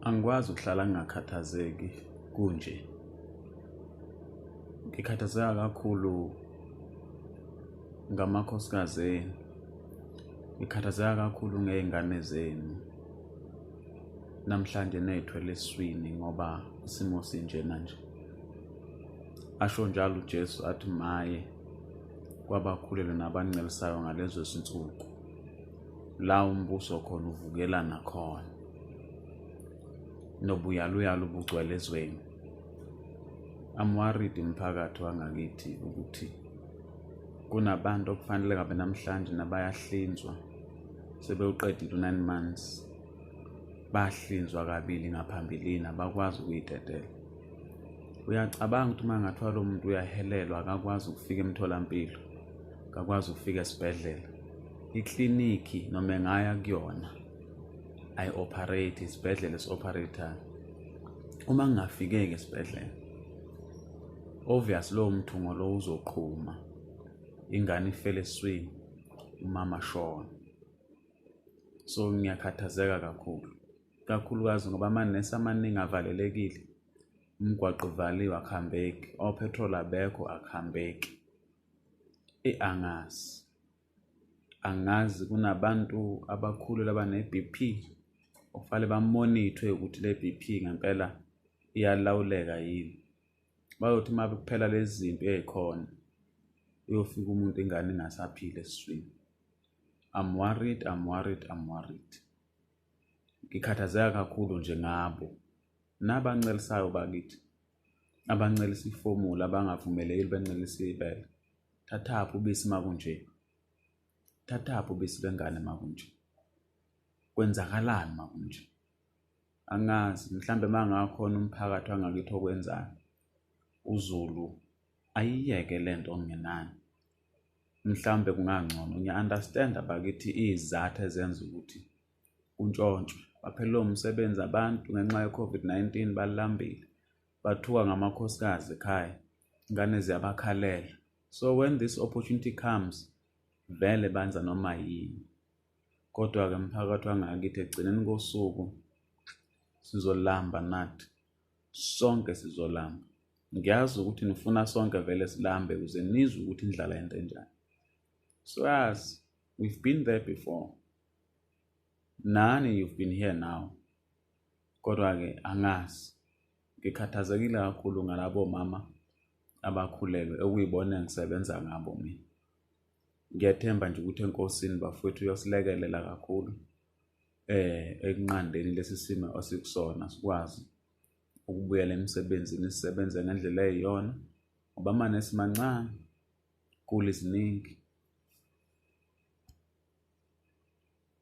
Angikwazi ukuhlala ngingakhathazeki kunje. Ngikhathazeka kakhulu ngamakhosikazi enu, ngikhathazeka kakhulu ngey'ngane zenu namhlanje ney'thwele esiswini ngoba isimo sinjena nje. Asho njalo uJesu athi maye kwabakhulelwe nabancelisayo ngalezo zinsuku, la umbuso khona uvukelana khona nobuyaluyalu bugcwele ezweni. I'm worried mphakathi wangakithi ukuthi kunabantu okufanele ngabe namhlanje nabayahlinzwa sebewuqedile u-9 months, bahlinzwa kabili ngaphambilini, abakwazi ukuyidedela. Uyacabanga ukuthi uma ngathiwa lo muntu uyahelelwa, akakwazi ukufika emtholampilo, akakwazi ukufika esibhedlela, iklinikhi noma engaya kuyona ayi-operate, isibhedlela esi-operate-ayo. Uma kungafikeki esibhedlela, obvious lowo mthungo lowo uzoqhuma, ingane ifele esiswini, umama ashone. So ngiyakhathazeka kakhulu, kakhulukazi ngoba amanesi amaningi avalelekile, umgwaqo uvaliwe akuhambeki, o-petrol abekho akuhambeki. Eyi angazi, angazi kunabantu abakhulelwe abane-BP okufanele bamonithwe ukuthi le BP ngempela iyalawuleka yini. Bayothi uma kuphela lezi zinto ey'khona, uyofika umuntu ingane ingasaphili esiswini. I'm worried, I'm worried, I'm worried. Ngikhathazeka kakhulu nje ngabo nabancelisayo bakithi, abancelisa ifomula, abangavumelekile bencelisa ibele. Thathaphi ubisi makunje? Thathaphi ubisi lwengane makunje? Kwenzakalani makunje? Angazi, mhlambe mangakhona umphakathi wangakithi okwenzayo, uZulu ayiyeke lento okungenani, mhlawumbe kungangcono. Ngiya-understand-a bakithi iy'zathu ezenza ukuthi kuntshontshwe, baphelelwe umsebenzi abantu ngenxa ye-COVID-19, balambile, bathuka ngamakhosikazi ekhaya, ingane ziyabakhalela. So when this opportunity comes, vele benza noma yini. Kodwa-ke mphakathi wangakithi, ekugcineni kosuku sizolamba nathi, sonke sizolamba. Ngiyazi ukuthi nifuna sonke vele silambe ukuze nizwe ukuthi indlala yento enjani. So yazi, we've been there before. Nani you've been here now. Kodwa-ke angazi, ngikhathazekile kakhulu ngalabo mama abakhulelwe okuyibona engisebenza ngabo mina. Ngiyethemba nje ukuthi eNkosini bafowethu uyosilekelela kakhulu ekunqandeni lesi simo esikusona, sikwazi ukubuyela emsebenzini sisebenze ngendlela eyiyona ngoba amanesi mancane, iy'guli ziningi.